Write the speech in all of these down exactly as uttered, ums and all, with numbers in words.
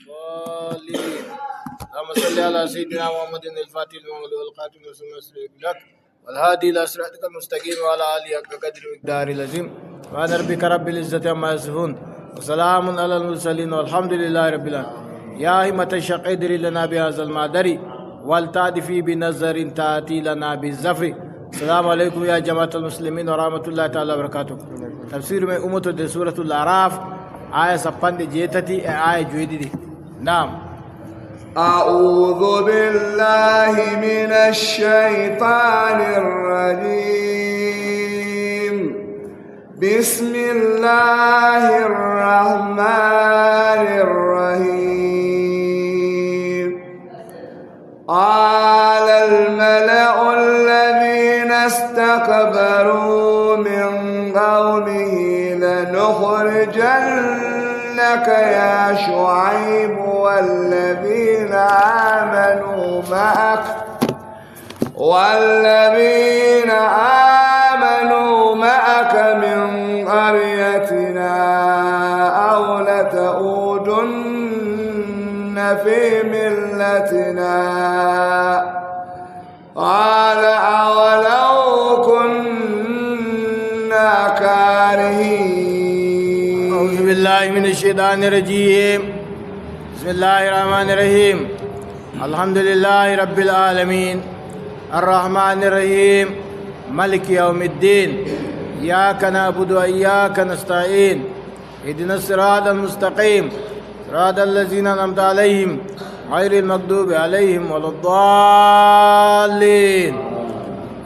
الضالين. اللهم صل على سيدنا محمد الفاتح لما أغلق والخاتم لما سبق ناصر الحق بالحق والهادي إلى صراطك المستقيم وعلى آله حق قدره ومقداره العظيم. سبحان ربك رب العزة عما يصفون وسلام على المرسلين والحمد لله رب العالمين. يا همة الشيخ ادري لنا بهذا المحضر ولتعطفي بنظرة تأتي لنا بالظفر. السلام عليكم يا جماعة المسلمين ورحمة الله تعالى وبركاته. Tafsir men ummoto de Suratul Araf, aya sappanɗe jeetati e aya joweɗiɗi. Naam. أعوذ بالله من الشيطان الرجيم. بسم الله الرحمن الرحيم. قال الملأ الذين استكبروا من قومه لنخرجنك يا شعيب والذين آمنوا معك والذين آمنوا معك من قريتنا أو لتعودن في ملتنا. قال أولو كنا كارهين. أعوذ بالله من الشيطان الرجيم. بسم الله الرحمن الرحيم. الحمد لله رب العالمين. الرحمن الرحيم. مالك يوم الدين. إياك نعبد وإياك نستعين. اهدنا الصراط المستقيم. صراط الذين أنعمت عليهم غير المغضوب عليهم ولا الضالين.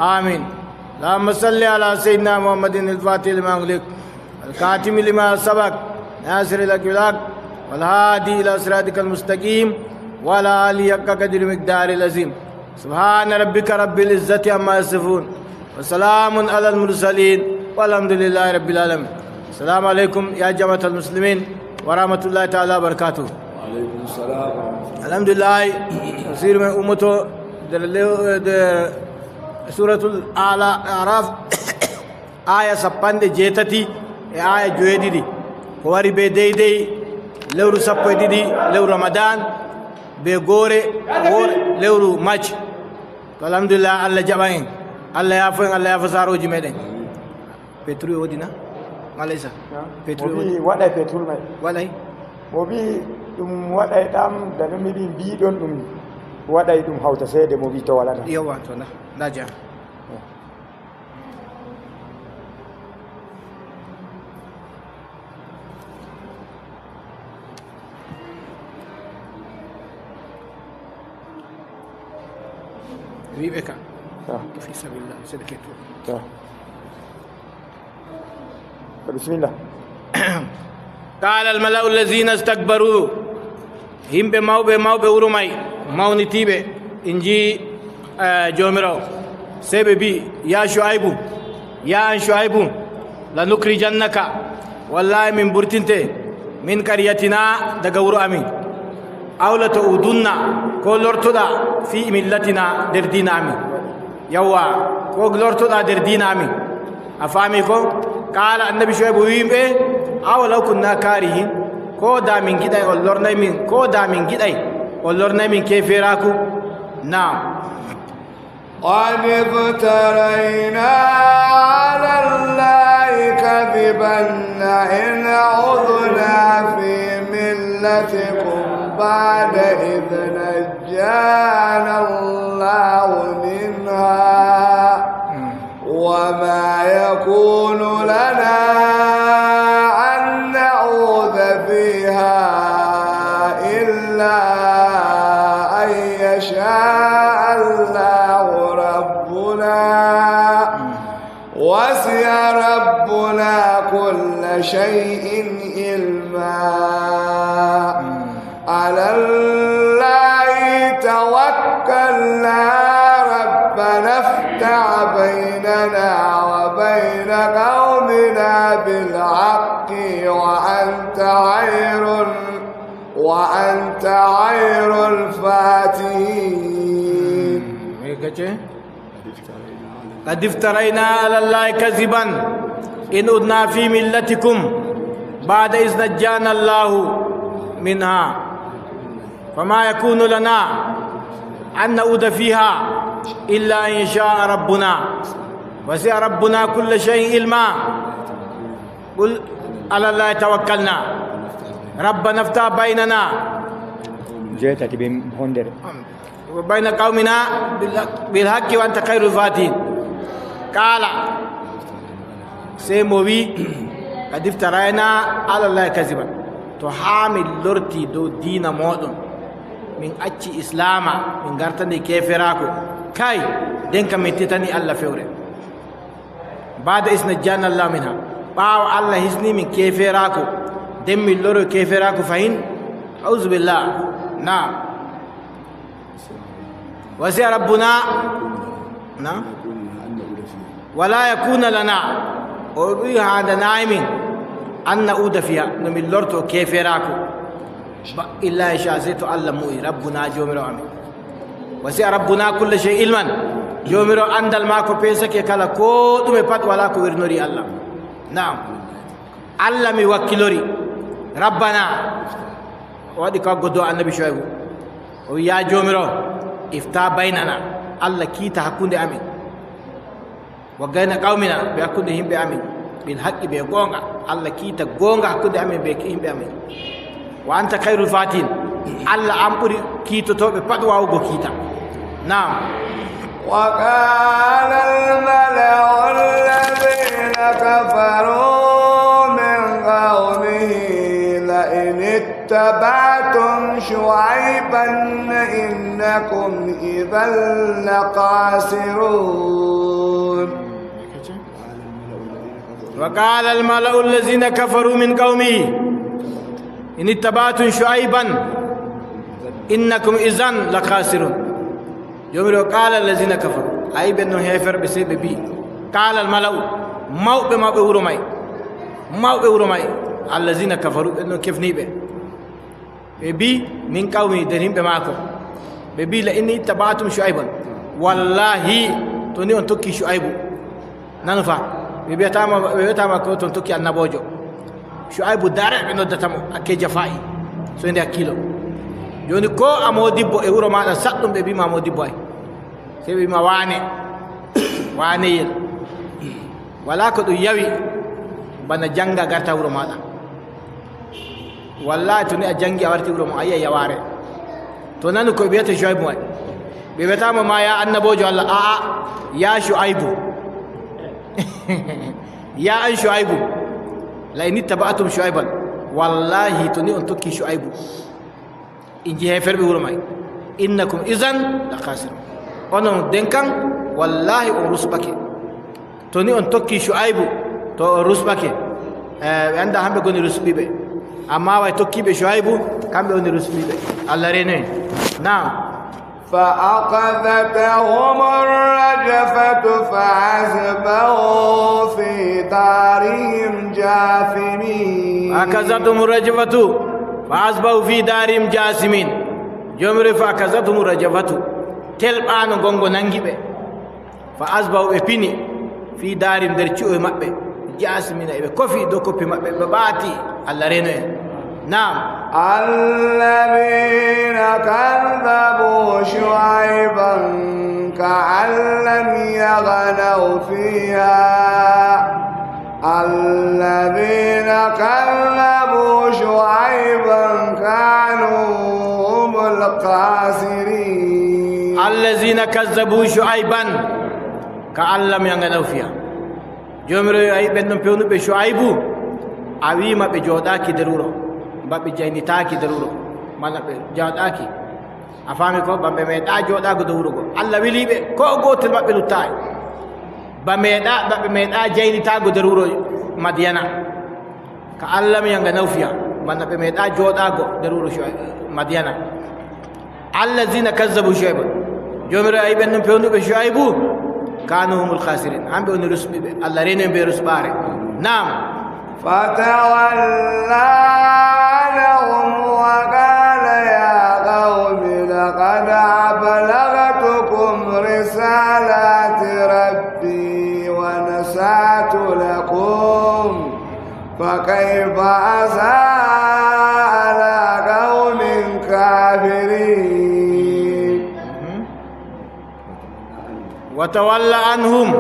آمين. اللهم صل على سيدنا محمد الفاتح لما أغلق والخاتم لما سبق ناصر الحق بالحق والهادي إلى صراطك المستقيم وعلى آله حق قدره ومقداره العظيم. سبحان ربك رب العزة عما يصفون وسلام على المرسلين والحمد لله رب العالمين. السلام عليكم يا جماعة المسلمين ورحمة الله تعالى وبركاته. وعليكم السلام ورحمة الله. Alhamdulillah, tafsir men ummoto nder lew-, nder Suratul Ala-, Araf, aya sappanɗe jeetati e aya joweɗiɗi. Ko wari be deydey lewru sappo e ɗiɗi, lewru Ramadan, be goore, woore, lewru Maj. To, alhamdulillah, Allah jaɓan en. Allah yaafo en, Allah yaafo saarooji meɗen. Petrol e woodi na? Malaysa. Na? Petrol e woodi? Mo wi waɗay petrol may. Waɗay? Mo wi ɗum waɗay ɗam, da no mi wi mbiɗon ɗum waɗay ɗum hawta seede, mo wi to wala na. Yawwa, to na. Nda ja. Wiɓe ka. Ah. Fi sabilillah, sedeke to. Ah. Bismillah. قال الملأ الذين استكبروا. Yimɓe mawɓe, mawɓe wuro may, mawnitiiɓe, ɓe nji, eh, Jawmiraawo. Sey ɓe mbi'i, "Ya Shu'aybu, ya an Shu'aybu, lanukrijannaka, wallahi min burtinte, min qaryatina, daga wuro amin. Aw lata'udunna, ko lortoɗa, fi millatina, nder diina amin." Yawwa, ko lortoɗa nder diina amin. A faami ko? Qaala, Annabi Shu'aybu wi'i ɓe, "Awalaw kunna kaarihin, ko da min ngiɗay on lornay min, ko da min ngiɗay on lornay min keeferaaku?" Naam. قد افترينا على الله كذبا إن عدنا في ملتكم بعد إذ نجانا الله منها وما يكون لنا أن نعود فيها إلا أن يشاء الله ربنا، وسع ربنا كل شيء علما. على الله توكلنا ربنا افتح بيننا وبين قومنا بالحق وأنت خير، وأنت خير الفاتحين. قد افترينا على الله كذبا إن عدنا في ملتكم بعد إذ نجانا الله منها. فما يكون لنا أن نعود فيها إلا أن يشاء ربنا وسع ربنا كل شيء علما. قل على الله توكلنا ربنا افتح بيننا jeetati be honde. وبين قومنا بالحق، بالحق وأنت خير الفاتحين. قال، sey mo wi, قد افترينا على الله كذبا. To haa min lorti dow diina mooɗon, min acci Islaama, min ngartani keeferaaku, kay, nden kam min titani Allah fewre. بعد إذ نجانا الله منها. Ɓaawo Allah hisni min keeferaaku, nden min loro keeferaaku fahin. أعوذ بالله. Naam. وسع ربنا. Naam. ولا يكون لنا. O wi haandanaayi min. أن نعود فيها. No min lorto keeferaaku. Ba, إلا أن يشاء, sey to Allah mu'i, ربنا, Joomiraawo amin. وسع ربنا كل شيء علما. Joomiraawo anndal maako peesake kala koo ɗume pat, walaa ko wirnori Allah. Naam. Allah mi wakkilori. ربنا. O waɗi ko aggo dow Annabi Shuaybu. O wi, yaa Joomiraawo, افتح بيننا. Allah kiita hakkunde amin. وبين قومنا, be hakkunde yimɓe amin, بالحق, be goonga. Allah kiita goonga hakkunde amin be yimɓe amin. وأنت خير الفاتحين. Allah, an ɓuri kiitotooɓe pat waawugo kiita. Naam. وقال الملأ الذين كفروا من قومه لئن اتبعتم شعيبا إنكم إذا لخاسرون. وقال الملأ الذين كفروا من قومه إن اتبعتم شعيبا إنكم إذا لخاسرون. Joomiraawo, قال الذين كفروا, a yi ɓen non heeferɓe, sey ɓe mbi'i, قال الملأ, mawɓe mawɓe wuro may, mawɓe wuro may, الذين كفروا, ɓen non kefniiɓe. Ɓe mbi'i, من قومه, nder yimɓe maako. Ɓe mbi'i, لئن اتبعتم شعيبا. Wallaahi, to ni on tokki Shu'aybu. Nanu fa, ɓe wi'ata ma, ɓe wi'ata ma ko to on tokki annaboojo. Shu'aybu dare ɓe noddata mo, hakke jafa'i. Soyde hakkiilo. Jooni ko a moodibbo e wuro maaɗa saɗɗum, ɓe mbi'i ma moodibbo ay. Sey ɓe mbi'i ma waane, waaneyel. Walaa ko ɗum yawi bana jannga garta wuro maaɗa. Wallaahi, to ni a janngi a warti wuro mo, a yi'ay yawaare. To nanu ko ɓe wi'ata Shu'aybu may. Ɓe wi'ata mo ma ya annaboojo Allah, a'a, ya Shu'aybu. Ya an Shu'aybu. لئن اتبعتم شعيبا. Wallaahi, to ni on tokki Shu'aybu. Inji heeferɓe wuro may. إنكم إذا لخاسرون. Onon nden kan, wallaahi on rusɓake. To ni on tokki Shu'aybu, to on rusɓake. Eh, ɓe annda hamɓe ngoni rusɓiiɓe. Ammaa way tokkiiɓe Shu'aybu, kamɓe woni rusɓiiɓe. Allah reeno en. Naam. فأخذتهم الرجفة فأصبحوا في دارهم جاثمين. فأخذتهم الرجفة فأصبحوا في دارهم جاثمين. Joomiraawo, فأخذتهم الرجفة. Telɓaano gongo naŋgi ɓe. فأصبحوا, ɓe pini, في دارهم, nder ci'e maɓɓe, جاثمين, ɓe kofi dow koppi maɓɓe, ɓe ɓaati. Allah reeno en. Naam. الذين كذبوا شعيبا كأن لم يغنوا فيها. الذين كذبوا شعيبا كانوا هم الخاسرين. الذين كذبوا شعيبا كأن لم يغنوا فيها. Joomiraawo, a yi ɓen ɗon pewnuɓe Shu'aybu, a wi'i ma ɓe jooɗaaki nder wuro, ba ɓe jaynitaaki nder wuro, mana ɓe jooɗaaki. A faami ko? Ba ɓe meeɗaa jooɗaago dow wuro go. Allah wili ɓe, ko gootel maɓɓe luttaay. Ba meeɗaa, ba ɓe meeɗaa jaynitaago nder wuro Madiyana. كأن لم يغنوا فيها. Bana ɓe meeɗaa jooɗaago nder wuro Shu'ay-, Madiyana. الذين كذبوا شعيبا. Joomiraawo, a yi ɓen ɗon pewnuɓe Shu'aybu, كانوا هم الخاسرين. Hamɓe woni rusɓiiɓe. Allah reeno en bee rusɓaare. Naam. فتولى عنهم وقال يا قوم لقد أبلغتكم رسالات ربي ونصحت لكم فكيف آسى على قوم الكافرين. وتول عنهم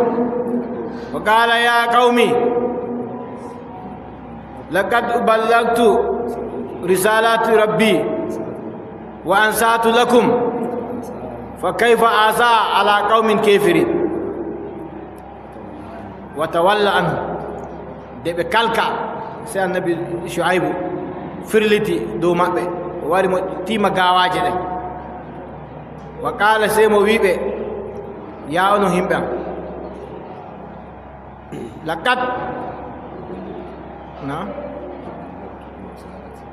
وقال يا قوم لقد بلغت رسالات ربي وأنصحت لكم فكيف أسى على قوم كافرين. وتول عنهم. Nde ɓe kalka, sey Annabi Shu'aybu firliti dow maɓɓe, o wari mo tiima gawaaje ɗen. Wa qaala, sey mo wi'i ɓe, yaa onon yimɓe am, laqad, na?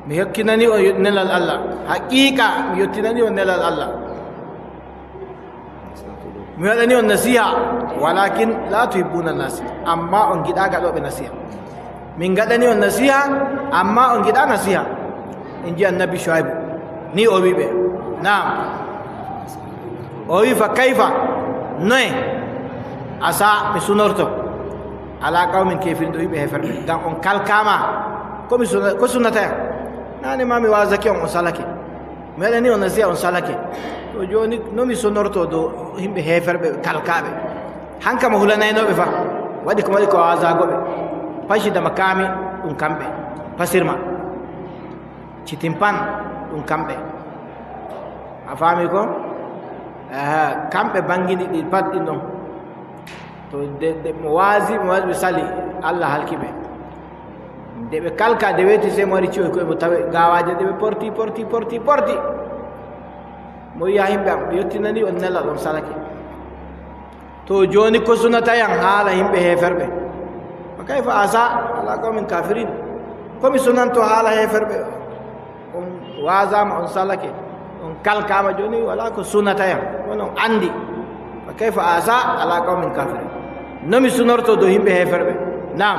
Mi yottinani on nelal Allah. Haqiiqa, mi yottinani on nelal Allah. Mi waɗani on nasiha, walakin la tuhibbuna nasiha. Amma on ngiɗa gaɗooɓe nasiha. Min ngaɗani on nasiha, amma on ngiɗa nasiha. En nji Annabi Shu'aybu. Ni o wi'i ɓe. Naam. O wi'i, fa kayfa, noye, asa, mi sunorto, ala qawmin kafirin, ɗo yimɓe heeferɓe. Ngam on kalkama, ko mi suna-, ko sunnata yam? Naane ma mi waazake on, on salake. Mi waɗani on nasiha, on salake. To jooni, no mi sunorto dow yimɓe heeferɓe, kalkaaɓe? Hanka mo hulanaynooɓe fa. Waɗi ko waɗi ko waazago ɓe. Pasi da makami, ɗum kamɓe. Pasirma. Citimpan, ɗum kamɓe. A faami ko? Aha, kamɓe bangini ɗi pat ɗin ɗon. To de, de mo waazi, mo waɗi ɓe sali, Allah halki ɓe. Nde ɓe kalka, nde weeti, sey mo wari ciwoy koye mo tawe gawaaje ɗe ɓe porti, porti, porti, porti. Mo wi'a yimɓe am, mi yottinani on nelal, on salake. To jooni ko sunata yam haala yimɓe heeferɓe? Fa kayfa asa ala qawmin kafirin? Ko mi sunanto haala heeferɓe? On waazaama, on salake, on kalkaama, jooni wala ko sunata yam. Onon anndi. Fa kayfa asa ala qawmin kafirin? No mi sunorto dow yimɓe heeferɓe? Naam.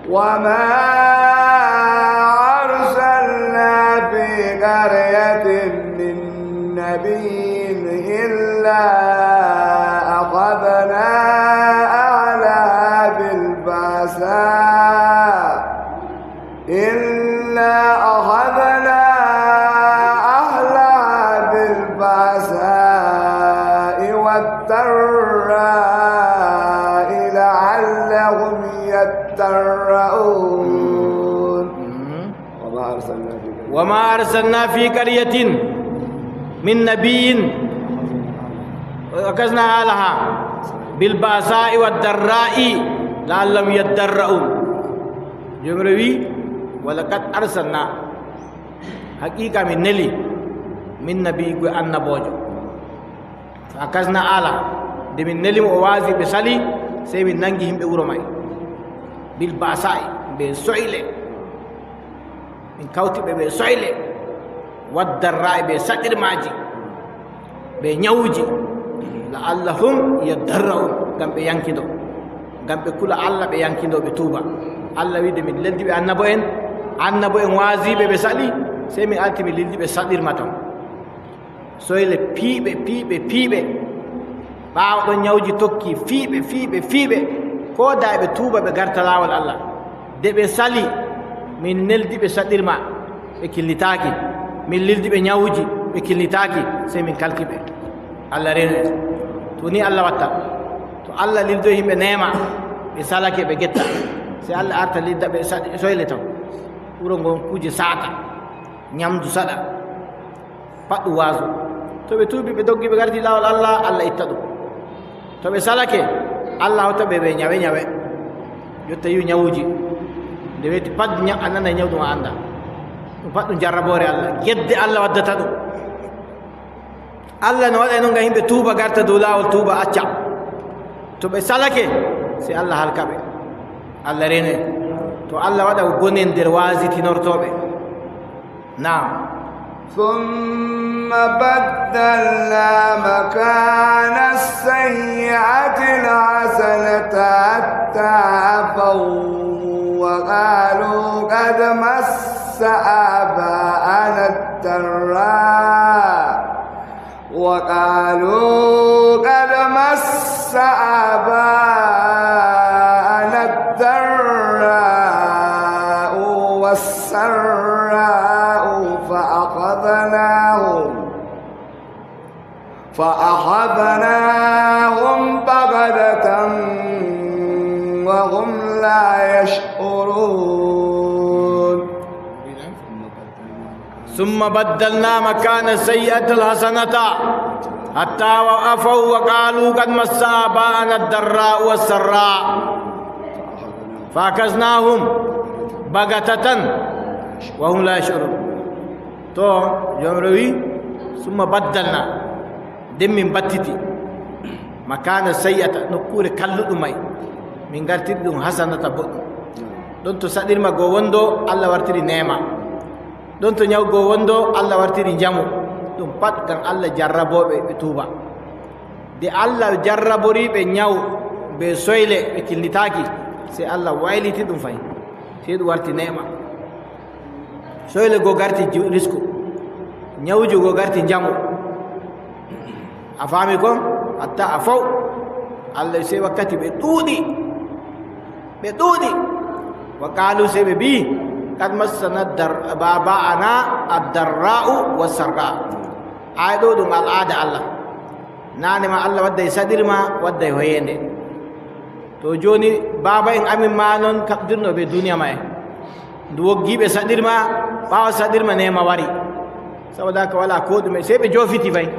وما أرسلنا في قرية من نبي إلا أخذنا أهلها بالبأساء، إلا أخذنا أهلها بالبأساء والضراء لعلهم يضرعون. وما أرسلنا في قرية وما أرسلنا في قرية من نبي أخذنا أهلها بالبأساء والضراء لعلهم يضرعون. Jomre wi, ولقد أرسلنا, haqiqa min neli, من نبي, go annabojo. Fa akasna ala, nde min neli mo o wazi ɓe sali, sey min nangi yimɓe wuro may. Bil ba'sa'i, be soyle. Min kawti ɓe be soyle. Wad darra'i, be saɗirmaaji. Be nyawuji. La'allahum yadarra'un, ngam ɓe yankindo. Ngam ɓe kula Allah, ɓe yankindo, ɓe tuuba. Allah wi nde min lildi ɓe annabo'en, annabo'en waziɓe ɓe sali, sey min arti min lildi ɓe saɗirma ton. Soyle piiɓe, piiɓe, piiɓe. Ɓaawo ɗon nyawji tokki, fiiɓe, fiiɓe, fiiɓe. Ko da ɓe tuuba, ɓe garta laawol Allah. Nde ɓe sali, min neldi ɓe saɗirma, ɓe killitaaki. Min lildi ɓe nyawuji, ɓe killitaaki. Sey min kalki ɓe. Allah reenu en. To ni Allah watta. To Allah lildoy yimɓe neema, ɓe salake, ɓe getta. Sey Allah arta lilda ɓe saɗi-, soyle ton. Wuro ngon kuuje saata, nyamdu saɗa. Pat ɗum waazu. To ɓe tuubi, ɓe doggi, ɓe garti laawol Allah, Allah itta ɗum. To ɓe salake, Allah hawta ɓe be nyawe nyawe. Jotta yi'u nyawuji. Nde weeti pat nya-, a nanay nyaw ɗum a annda. Ɗum pat ɗum jarraboore Allah. Gedde Allah waddata ɗum. Allah no waɗa non ngam yimɓe tuuba, garta dow laawol tuuba, acca. To ɓe salake, sey Allah halka ɓe. Allah reenu en. To Allah waɗa ko gonen nder waazitinortooɓe. نعم. ثم بدلنا مكان السيئة الحسنة حتى عفوا وقالوا قد مس آباءنا الضراء وقالوا قد مس آباءنا الضراء والسراء فأخذ فأخذناهم فأخذناهم بغتة وهم لا يشعرون. ثم بدلنا مكان السيئة الحسنة حتى عفوا وقالوا قد مس آباءنا الضراء والسراء فأخذناهم بغتة وهم لا يشعرون. To, Jawmiraawo wi, "Summa baddalna," nden min battiti, "makaana sayyi'ata," nokkuure kalluɗum may, min ngartiri ɗum hasanata boɗɗum. Ɗon to saɗirma go wondo, Allah wartiri neema. Ɗon to nyaw go wondo, Allah wartiri njamu. Ɗum pat ngam Allah jarrabooɓe ɓe tuuba. De Allah jarrabori ɓe nyaw be soyle, ɓe killitaaki, sey Allah wayliti ɗum fay. Sey ɗum warti neema. Soyle go garti ju-, risku. Nyawuji go garti njamu. A faami ko? Hatta afaw. Allah sey wakkati ɓe ɗuuɗi. Ɓe ɗuuɗi. Wa qaalu, sey ɓe mbi'i, "Qad massana dar-, baaba'ana ad-darra'u was-sarra'u." Ay ɗo ɗum al'aada Allah. Naane ma Allah wadday saɗirma, wadday hoyeende. To jooni, baaba'en amin ma non kaɓdirno be duniya ma'e. Ndu woggi ɓe saɗirma, ɓaawo saɗirma neema wari. Saboda haka wala ko ɗume, sey ɓe joofiti fay.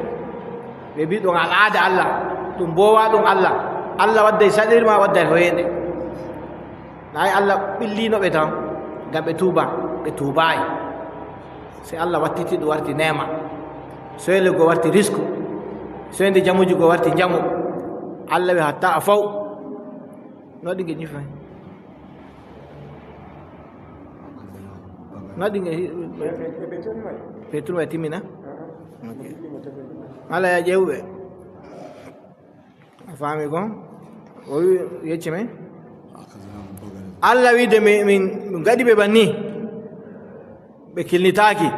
Ɓe mbi'i ɗum al'aada Allah, ɗum boowa ɗum Allah. Allah wadday saɗirma, wadday hoyeende. Na ay Allah ɓillino ɓe tan, ngam ɓe tuuba, ɓe tuubaay. Sey Allah wattiti ɗum warti neema. Soyle go warti risku. Soynde jamuji go warti njamu. Allah wi hatta afaw. No ɗi nge nyifa? No ɗi nge hi-, Petrol may timmina? Ok. Allah ya ƴeewu ɓe. A faami ko? O wi, yecci mi. Allah wi de min, min ngaɗi ɓe banni. Ɓe kilnitaaki.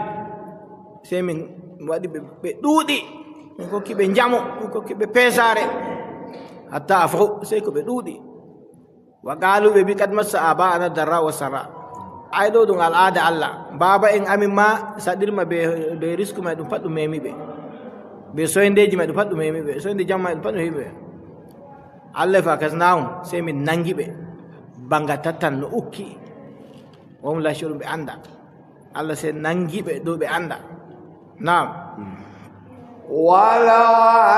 Sey min waɗi ɓe, ɓe ɗuuɗi. Min kokki ɓe njamu, min kokki ɓe peesaare. Hatta afaw, sey ko ɓe ɗuuɗi. Wa qaalu, ɓe mbi, "Qad massa aaba'ana darra wa sarra." Ay ɗo ɗum al'aada Allah. Baaba'en amin ma saɗirma be, be risku may ɗum pat ɗum memi ɓe. Be soyndeeji may ɗum pat ɗum memi ɓe. Soynde jamma may ɗum pat ɗum heɓi ɓe. Allah fa kasnaahum, sey min nangi ɓe. Banga tattan no ukki. Wa hum la yash'urun, ɓe annda. Allah sey nangi ɓe dow ɓe annda. Naam. ولو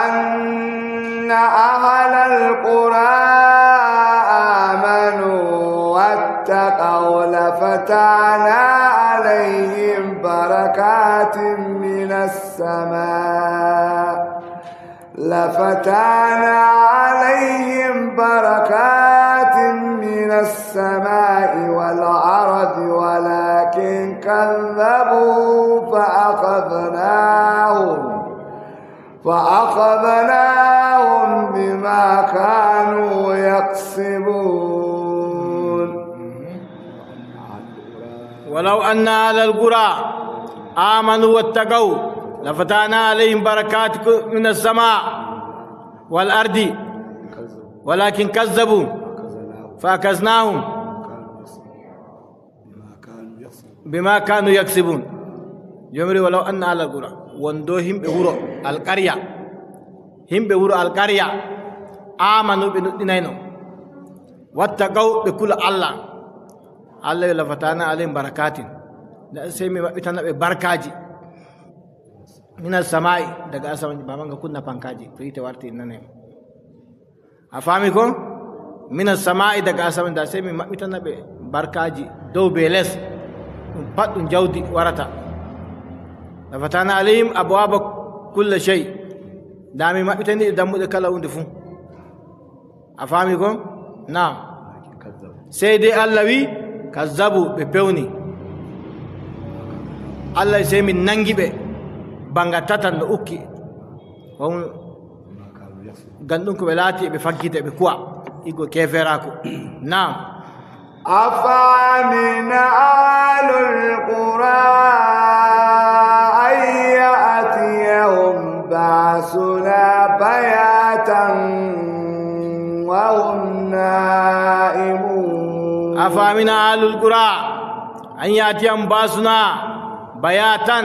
أن أهل القرى آمنوا واتقوا لفتحنا عليهم بركات من السماء لفتحنا عليهم بركات من السماء والأرض ولكن كذبوا فأخذناهم، فأخذناهم بما كانوا يكسبون. ولو أن أهل القرى آمنوا واتقوا لفتحنا عليهم بركات من السماء والأرض ولكن كذبوا فأخذناهم بما كانوا يكسبون. Jomri, ولو أن أهل القرى, wondo himɓe wuro alqarya, himɓe wuro alqarya, amanu, ɓe nuɗɗinayno, wattaqaw, ɓe kula Allah. Allah yo, lafatana alayhim barakatin. Da sey mi maɓɓitana ɓe barkaaji. Minas sama'i, daga asaman, ba manga kunna pankaaji, to yiite warti nanay. A faami ko? Minas sama'i, daga asaman, da sey mi maɓɓitana ɓe barkaaji dow be les. Ɗum pat ɗum jawdi warata. Lafatana alayhim abwaba kulla shay. Da mi maɓɓitani ɓe dammuɗe kala huunde fuu. A faami ko? Naam. Sey dey Allah wi, kazzabu, ɓe pewni. Allah sey min nangi ɓe, banga tatan no ukki. Hon, ngam ɗum ko ɓe laati, ɓe faggita, ɓe kuwa. Igo keferaaku. Naam. أفأمن أهل القرى أن يأتيهم بأسنا بياتا وهم نائمون. أفأمن أهل القرى أن يأتيهم بأسنا بياتا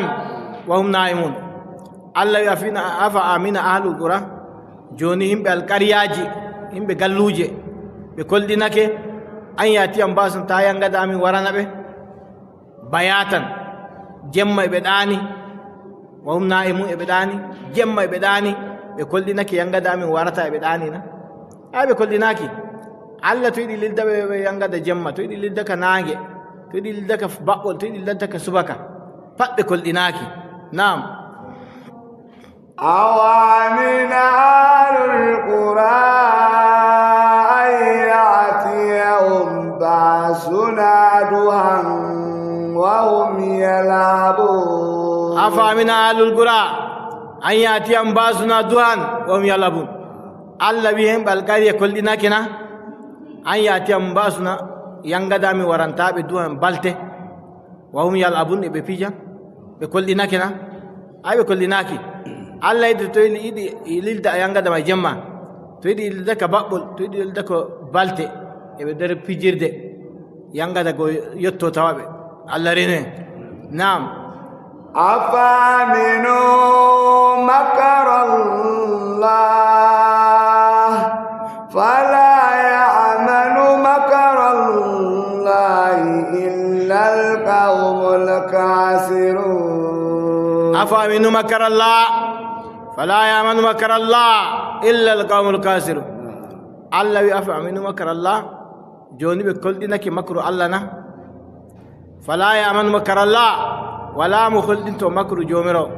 وهم نائمون. Allah wi, "Afina, afa amina ahlul qura?" Jooni yimɓe alqaryaaji, yimɓe galluuje, ɓe kolɗinake, "an ya'tiyahum ba'suna, taa yangada amin warana ɓe, bayatan, jemma e ɓe ɗaani, wa hum na'imun, e ɓe ɗaani, jemma e ɓe ɗaani, ɓe kolɗinake yangada amin warata e ɓe ɗaani na?" Ay, ɓe kolɗinaaki. Allah to yiɗi lilda ɓe, ɓe yangada jemma, to yiɗi lilda ka naange, to yiɗi lilda ka baɓɓol, to yiɗi lilda ka subaka, pat ɓe kolɗinaaki. Naam. أوأمن أهل القرى أن يأتيهم بأسنا ضحى وهم يلعبون. أفأمن أهل القرى أن يأتيهم بأسنا ضحى وهم يلعبون. Allah wi, himɓe alqarya kolɗinake na? An ya'tiyahum ba'suna, yangada amin waranta ɓe duhan balte. Wa hum yal'abun, e ɓe pija, ɓe kolɗinake na? Ay, ɓe kolɗinaki. Allah yiɗi to yiɗi, yiɗi lilda yangada mai jemma. To yiɗi lilda ka baɓɓol, to yiɗi lilda ko balte. E ɓe nder pijirde. Yangada go yotto tawa ɓe. Allah rene. Naam. أفأمنوا مكر الله فلا يأمن مكر الله إلا القوم الخاسرون. أفأمنوا مكر الله فلا يأمن مكر الله إلا القوم الخاسرون. Allah wi, "Afa aminu makara Allah?" Jooni ɓe kolɗinake makru Allah na? "Fala ya'manu makara Allah." Walaa mo holɗinto makru Joomiraawo.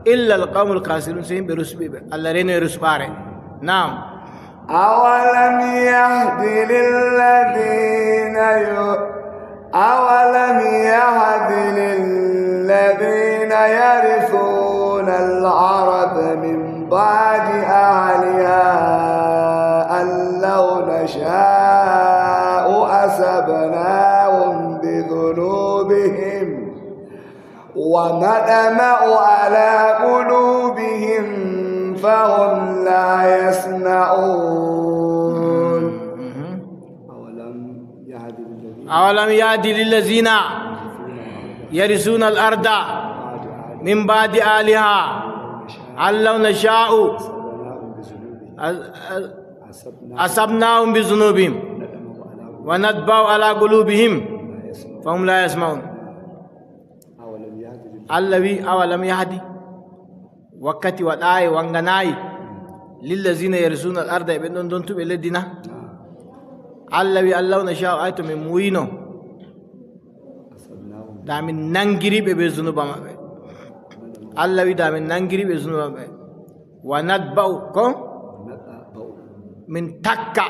"Illa al-qawmul khasirun," sey yimɓe rusuɓe ɓe. Allah reno e rusuɓaare. Naam. أولم يهد للذين ي- أولم يهد للذين يرثون الأرض من بعد أهلها أن لو نشاء أصبناهم بذنوبهم ونطبع على قلوبهم فهم لا يسمعون. أولم يهد للذين يرثون الأرض من بعد أهلها أن لو نشاء أصبناهم بذنوبهم ونطبع على قلوبهم فهم لا يسمعون. Allah wi, "Awalam yahdi?" Wakkati waɗaayi, waŋganaay, "lillazina yarisuna al-arda," e ɓen ɗon dontuɓe leddi na? Allah wi, "An law nasha'u," ay to min muuyino, da min naŋgiri ɓe bee zunuba maɓɓe. Allah wi, "Da min naŋgiri ɓe zunuba maɓɓe." "Wa natba'u," ko? "Min takka,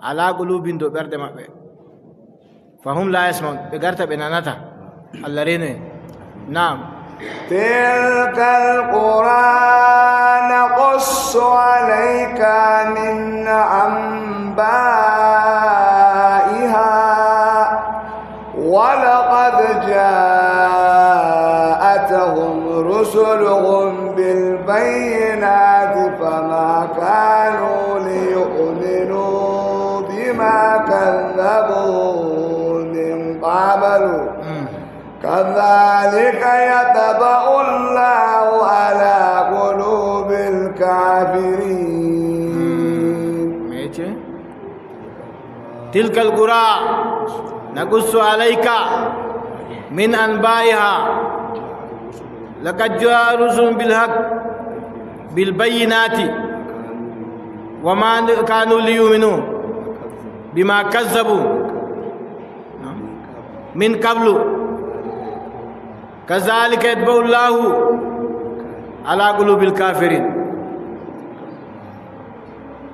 ala qulubihim," dow ɓerɗe maɓɓe. "Fahum la yasma'un," ɓe garta ɓe nanata. Allah reno en. Naam. تلك القرى نقص عليك من أنبائها ولقد جاءتهم رسلهم بالبينات فما كانوا ليؤمنوا بما كذبوا من قبل كذلك يطبع الله على قلوب الكافرين. Me ce? تلك القرى نقص عليك من أنبائها لقد جاءهم رسلهم بالحق بالبينات وما كانوا ليؤمنوا بما كذبوا من قبل كذلك يطبع الله على قلوب الكافرين.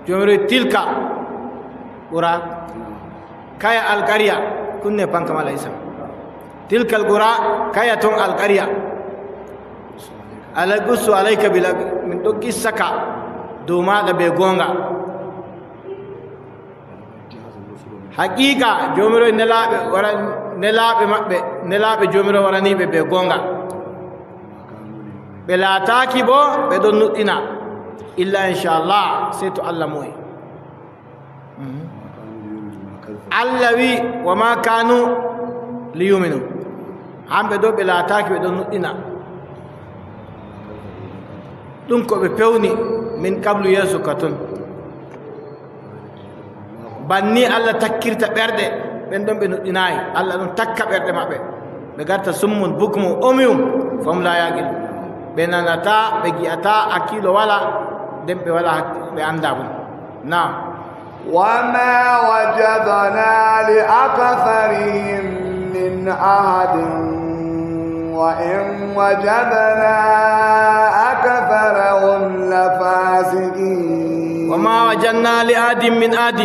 Jomre tilka qura, kaya alqarya, kunne pankam alayhi salam. Tilka alqura, kaya ton alqarya. Naqussu alayka bil haqq, min ɗon qissa ka dow maaɗa bee goonga. Haqiiqa, Joomiraawo nelaaɓe wara-, nelaaɓe maɓɓe, nelaaɓe Joomiraawo warani ɓe bee goonga. Ɓe laataaki boo ɓe ɗon nuɗɗina, illa inchallah, sey to Allah moyi. Mhm. Allah wi, "Wa ma kanu li yuminu." Hamɓe ɗo ɓe laataaki ɓe ɗon nuɗɗina. Ɗum ko ɓe pewni min qablu, yeeso ka ton. Banni Allah takkirta ɓerɗe ɓen ɗon ɓe nuɗɗinaay. Allah ɗon takka ɓerɗe maɓɓe. Ɓe garta summun, bukmun, umyun, fahum la yaqilun. Ɓe nanataa, ɓe gi'ataa, hakkiilo walaa, nden ɓe walaa hak-, ɓe anndaa ɗum. Naam. وما وجدنا لأكثرهم من عهد وإن وجدنا أكثرهم لفاسقين. وما وجدنا لأحد من عهد.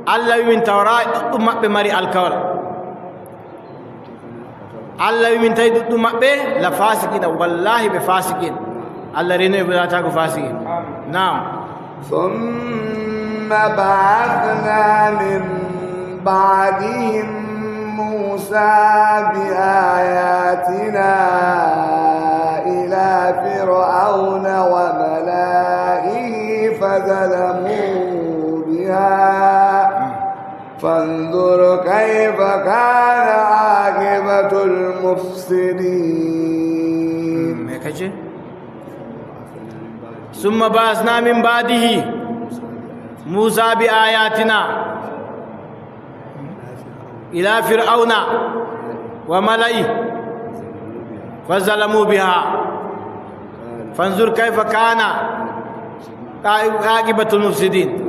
Allah wi min tawraay ɗuɗɗum maɓɓe mari alkawal. Allah wi min tawi ɗuɗɗum maɓɓe la fasiqina, wallahi ɓe fasiqin. Allah reno e ɓe laataago fasiqin. Naam. ثم بعثنا من بعدهم موسى بآياتنا إلى فرعون وملئه فظلموا بها فانظر كيف كان عاقبة المفسدين. ثم بعثنا من بعده موسى بآياتنا إلى فرعون وملئه فظلموا بها فانظر كيف كان عاقبة المفسدين.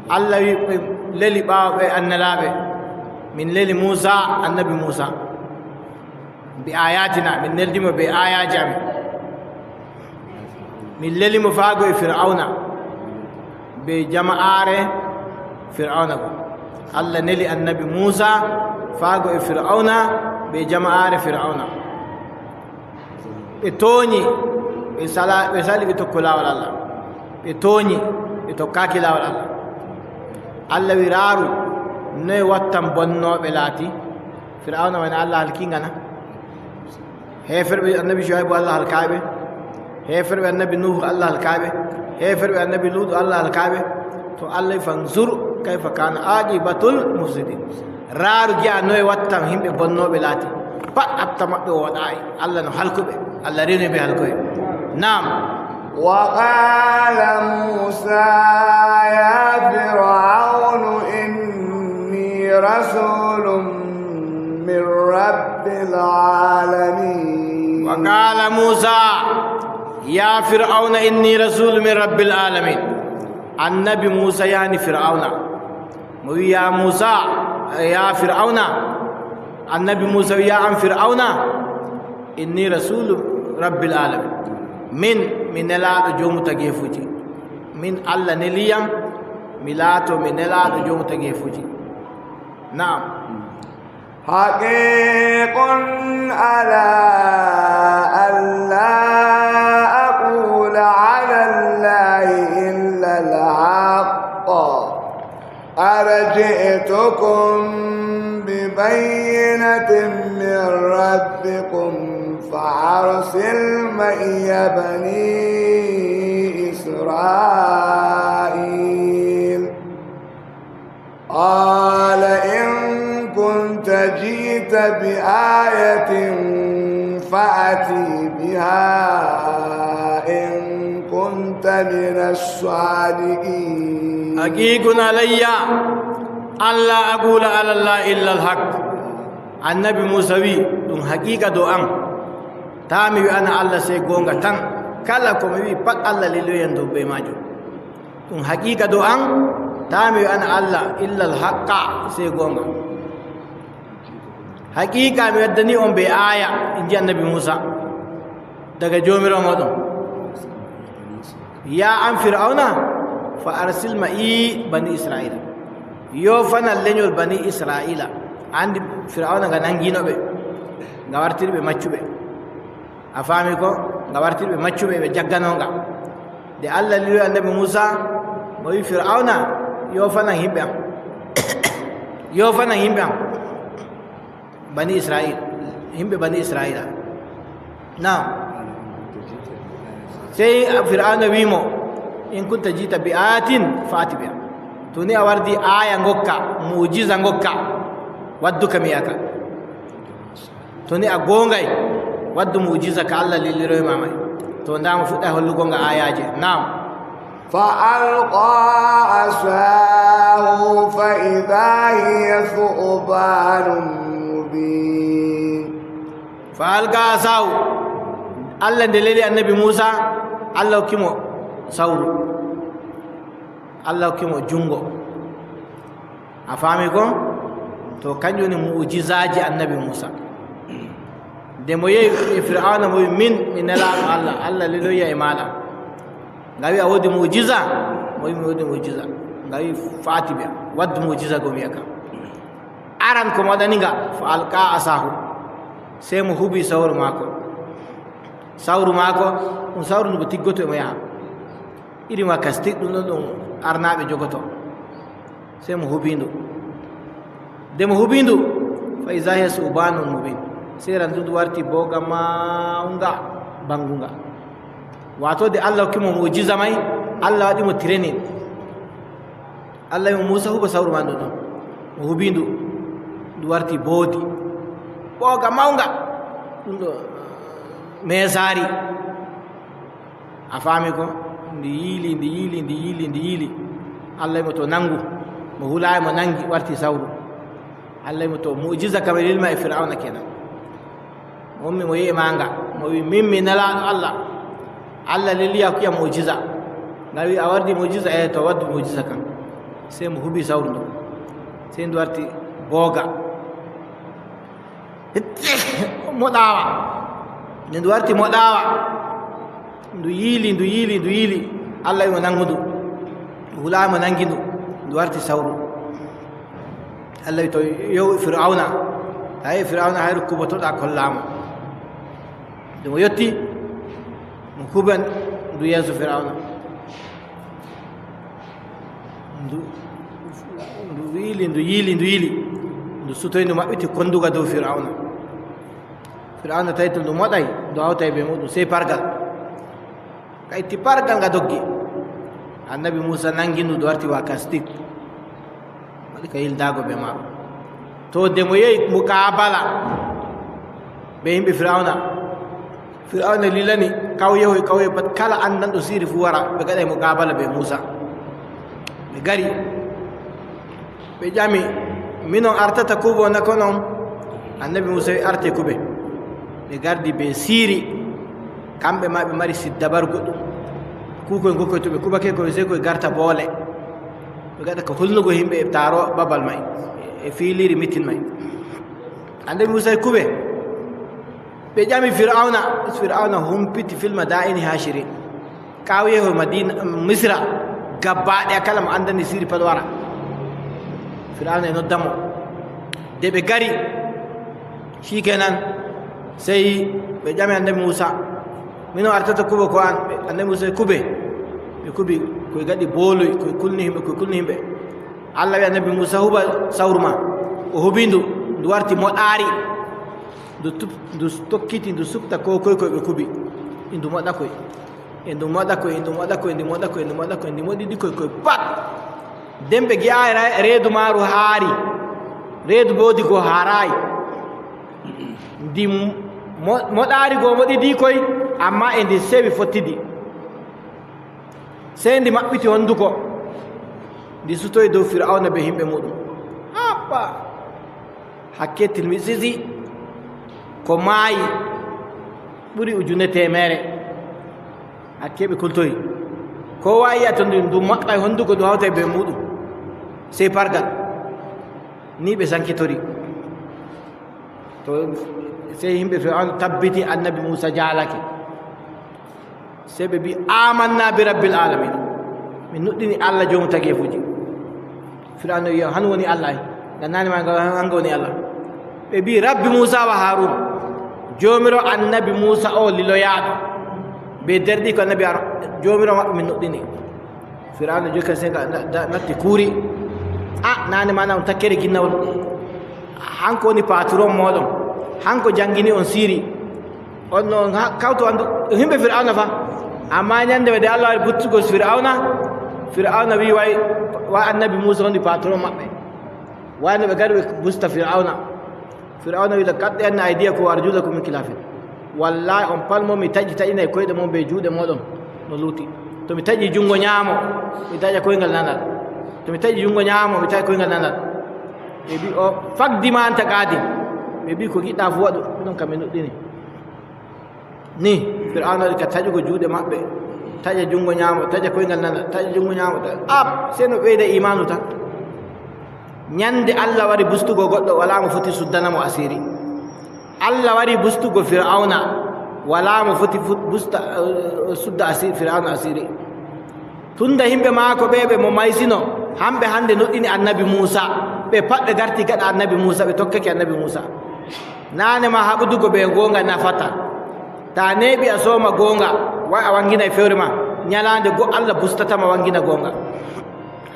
Allah wi ɓe leli ɓaawo ɓe annalaaɓe. Min leli Muusa, annabi Muusa. Bi ayatina, min neldi mo be ayaaji amin. Min leli mo faago e Fir'awna, be jama'aare Fir'awna go. Allah neli annabi Muusa faago e Fir'awna, be jama'aare Fir'awna. Ɓe tooñi, ɓe sala-, ɓe sali, ɓe tokko laawol Allah. Ɓe tooñi, ɓe tokkaaki laawol Allah. Allah wi, raaru, noy wattan bonnooɓe laati? Fir'awna wani Allah halkiiŋga na? Heeferɓe annabi Shu'aybu Allah halkaay ɓe. Heeferɓe annabi Nuhu Allah halkaay ɓe. Heeferɓe annabi Lutu Allah halkaay ɓe. To Allah wi, fanzur kayfa kana aqibatul mufsidin. Raaru, gi'a noy wattan yimɓe bonnooɓe laati. Pat atta maɓɓe wooɗaay. Allah no halkuɓe. Allah reni ɓe halkoy. Naam. وقال موسى يا فرعون إني رسول من رب العالمين. وقال موسى يا فرعون إني رسول من رب العالمين. Annabi Muusa yani Fir'awna. Mo wi, ya Muusa, ya Fir'awna. Annabi Muusa wi, ya an Fir'awna, inni rasulu rabbil alamin. Min, mi nelaaɗo joomu tageefuuji. Min, Allah neli yam, mi laato mi nelaaɗo joomu tageefuuji. Na'am. حقيق على أن لا أقول على الله إلا الحق. قد جئتكم ببينة من ربكم فأرسل معي بني إسرائيل. قال إن كنت جئت بآية فأت بها إن كنت من الصادقين. حقيق علي ألا أقول على الله إلا الحق. Annabi Muusa wi, ɗum haqiiqa dow am, taa mi wi'ana Allah sey gooŋga tan. Kala ko mi wi'i pat, Allah lilloyan dow bee maajum. Ɗum haqiiqa dow am, taa mi wi'ana Allah illa al-haqqa, sey gooŋga. Haqiiqa mi waddani on bee aaya, inji Annabi Muusa, daga Joomiraawo mooɗon. Yaa an Fir'awna, fa arsil ma'i bani Isra'iila. Yoofanan lenyol bani Isra'iila. A anndi Fir'awna nga naŋgino ɓe, nga wartiri ɓe maccuɓe. A faami ko? Nga wartiri ɓe maccuɓe, ɓe jaggano nga. Nde Allah lili Annabi Muusa, mo wi Fir'awna, yoofanan yimɓe am. Yoofanan yimɓe am. Bani Isra'iil, yimɓe bani Isra'iila. Naam. Sey Fir'awna wi mo, in kunta ji'ta bi ayatin fa'ti biha. To ni a wardi aaya ngokka, mu'jiza ngokka, waddu ka mi yi'a ka. To ni a gooŋgay, waddu mu'jiza ka Allah liliroy ma may. To, ndaa mo fuɗɗa hollugo nga aayaaje. Naam. فألقى عصاه فإذا هي ثعبان مبين. Fa alqa asahu. Allah nde leli annabi Muusa, Allah hokki mo sawru. Allah hokki mo juŋngo. A faami ko? To, kanjum woni mu'jizaaji annabi Muusa. Nde mo yehi e Fir'awna, mo wi, "Min, mi nelaaɗo Allah, Allah liloyi yam e maaɗa." Nga wi, "A woodi mu'jiza?" Mo wi, "Mi woodi mu'jiza." Nga wi, "Faati bi, waddu mu'jiza go mi yi'a ka." Aran ko mo waɗani nga, fa alqa asahu. Sey mo hubi sawru maako. Sawru maako, ɗum sawru ndu mo tiggoto e mo yaha. Irin wa kastik ɗum ɗon ɗum arnaaɓe jogoto. Sey mo hubi ndu. Nde mo hubi ndu, fa iza hiya su'banun mubin. Sey ran ndu warti booga mawnga, bangunga. Waato nde Allah hokki mo mu'jiza may, Allah waɗi mo training. Allah wi mo, "Muusa, huba sawru ma ndu ɗon." Mo hubi ndu, ndu warti boodi. Booga mawnga. Ɗum ɗo meesaari. A faami ko? Ndi yiili, ndi yiili, ndi yiili, ndi yiili. Allah wi mo, "To, naŋngu." Mo hulaay, mo naŋngi, warti sawru. Allah wi mo, "To, mu'jiza kam e lilma e Fir'awna kenan." Mo ummi, mo yehi maanga. Mo wi, "Min, mi nelaaɗo Allah. Allah leli yam, hokki yam mu'jiza." Nga wi, "A wardi mu'jiza?" "Eh, to, waddu mu'jiza kam." Sey mo hubi sawru ndu. Sey ndu warti booga. Moɗaawa. Nde ndu warti moɗaawa, ndu yiili, ndu yiili, ndu yiili. Allah wi mo, "Naŋngu ndu." Ndu hulaay, mo naŋngi ndu. Ndu warti sawru. Allah wi, "To, yow Fir'awna." Tawi Fir'awna hayru kubotoɗa kolla mo. Nde mo yotti, mo huban ndu yeeso Fir'awna. Ndu, ndu yiili, ndu yiili, ndu yiili. Ndu sutoyi, ndu maɓɓiti konduga dow Fir'awna. Fir'awna tawi to ndu moɗay, ndu hawtay bee muuɗum, sey pargal. Ka itti pargal, nga doggi. Annabi Muusa naŋgi ndu, ndu warti wa kastik. Waɗi ka yildaago bee maaɗum. To, nde mo yehi muqaabala bee yimɓe Fir'awna, Fir'awna lilani kawyehoy, kawyehoy pat, kala anndanɗo siiri fuu wara, ɓe ngaɗa muqaabala bee Muusa. Ɓe ngari, ɓe ƴami, "Minon artata kubo na ko non?" Annabi Muusa wi, "Arte kube." Ɓe ngardi bee siiri, kamɓe ma ɓe mari siddabar goɗɗum. Kuukoy ngokkoy, to ɓe kubake koy, sey koy garta boole. Ɓe ngaɗa ka hulnugo yimɓe e taaro babal may, e fiiliiri mitin may. Annabi Muusa wi, "Kube." Ɓe ƴami Fir'awna, Fir'awna humpiti fil madaini hashirin. Kawyehoy Madina, Misra, gabbaaɗe kala mo anndani siri pat wara. Fir'awna e nodda mo. Nde ɓe ngari, shikenan, sey ɓe ƴami Annabi Muusa, "Minon artata kubo ko an?" Ɓe, Annabi Muusa wi, "Kube." Ɓe kubi, koy ngaɗi booluy, koy kulni yimɓe, koy kulni yimɓe. Allah wi Annabi Muusa, "Huba sawru ma." O hubi ndu, ndu warti moɗaari. Ndu tup-, ndu tokkiti, ndu supta ko koy, koy ɓe kubi. Ndu moɗa koy. E ndu moɗa koy, e ndu moɗa koy, e ndu moɗa koy, e ndu moɗa koy, e ndu moɗi ɗi koy, koy pat. Nden ɓe gi'aay ra-, reedu maaru haari. Reedu mboodi go haaraay. Ndi mo-, moɗaari go moɗi ɗi koy, ammaa e ndi sewi fottidi. Sey ndi maɓɓiti honduko, ndi sutoyi dow Fir'awna bee yimɓe muuɗum. Haba! Hakke tilmisisi ko maayi ɓuri ujune teemeere. Hakke ɓe kultoyi. Koowa yi'a to ndu, ndu maɓɓay honduko, ndu hawtay bee muuɗum. Sey pargal. Ni ɓe sankitori. To, sey yimɓe Fir'awna tabbiti Annabi Muusa jaalake. Sey ɓe mbi'i, "Amanna bi rabbil alamin." Min nuɗɗini Allah joomu tageefuuji. Fir'awna wi'i, "Han woni Allah ay. Ngam naane ma nga, hanga woni Allah." Ɓe mbi'i, "Rabbi Muusa wa Harun." Joomiraawo Annabi Muusa o liloyaaɗo. Be derɗi ko Annabi Harun. Joomiraawo maɓɓe min nuɗɗini. Fir'awna jokki sey nga na-, na-, natti kuuri. "Ah, naane ma na on takkere ginnawol. Hanko woni patron mooɗon. Hanko jangini on siri. On no ha-, kawto andu yimɓe Fir'awna fa." Amma nyande wede Allah wari buttugo Fir'awna, Fir'awna wi way, wa Annabi Muusa woni patron maɓɓe. Wano ɓe ngari ɓe busta Fir'awna. Fir'awna wi, "Laqad aydiyakum wa arjulakum min khilafin." Wallahi, on pat mo mi taƴi, taƴinay koyɗe mon bee juuɗe mooɗon no lutti. To mi taƴi juŋngo nyaamo, mi taƴa koyngal nanal. To mi taƴi juŋngo nyaamo, mi taƴa koyngal nanal. Ɓe mbi'i, "O, faqdi ma anta qaadin." Ɓe mbi'i, "Ko ngiɗɗa fuu waɗu, minon kam mi nuɗɗini." Ni Fir'awna waɗi ka taƴugo juuɗe maɓɓe, taƴa juŋngo nyaamo, taƴa koyngal nanal, taƴa juŋngo nyaamo, taƴa, ab, sey no ɓeyda iimaanu tan. Nyande Allah wari bustugo goɗɗo, walaa mo foti suddana mo asiiri. Allah wari bustugo Fir'awna, walaa mo foti fut-, busta, eh, sudda asi-, Fir'awna asiiri. Tunda yimɓe maako ɓe, ɓe mo maysino, hamɓe hande nuɗɗini Annabi Muusa, ɓe pat ɓe garti gaɗa Annabi Muusa, ɓe tokkake Annabi Muusa. Naane ma haɓudugo bee gooŋga nafataa. To a neeɓi a sooma gooŋga, way a waŋginay fewre ma. Nyalaande go Allah bustata ma waŋgina gooŋga.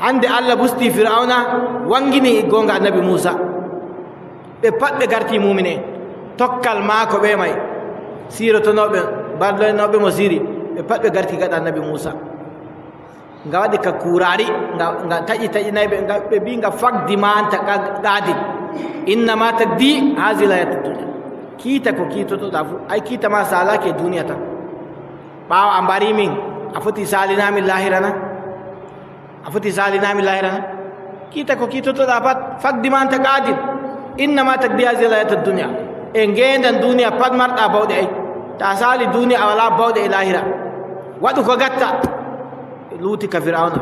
Hande Allah busti Fir'awna, waŋgini gooŋga Annabi Muusa. Ɓe pat ɓe garti muumin'en. Tokkal maako ɓe may, siirotonooɓe, barloynooɓe mo siiri, ɓe pat ɓe garti gaɗa Annabi Muusa. Nga waɗi ka kuuraari, nga, nga taƴi, taƴinay ɓe, nga, ɓe mbi'i nga, "Faqdi ma anta qa-, qaadin. Innama taqdi haazihil hayaatid dunya." Kiita ko kiitotoɗa fuu, ay kiita ma saalaaki e duniya tan. Ɓaawo a mbari min, a foti saalina min laahira na? A foti saalina min laahira na? Kiita ko kiitotoɗa pat, faqdi ma anta qaadin. Innama taqdi haazihil hayaatad dunya. E ngeendan duniya pat marɗa bawɗe ay. To a saali duniya a walaa bawɗe e laahira. Waɗu ko gatta. Luuti ka Fir'awna.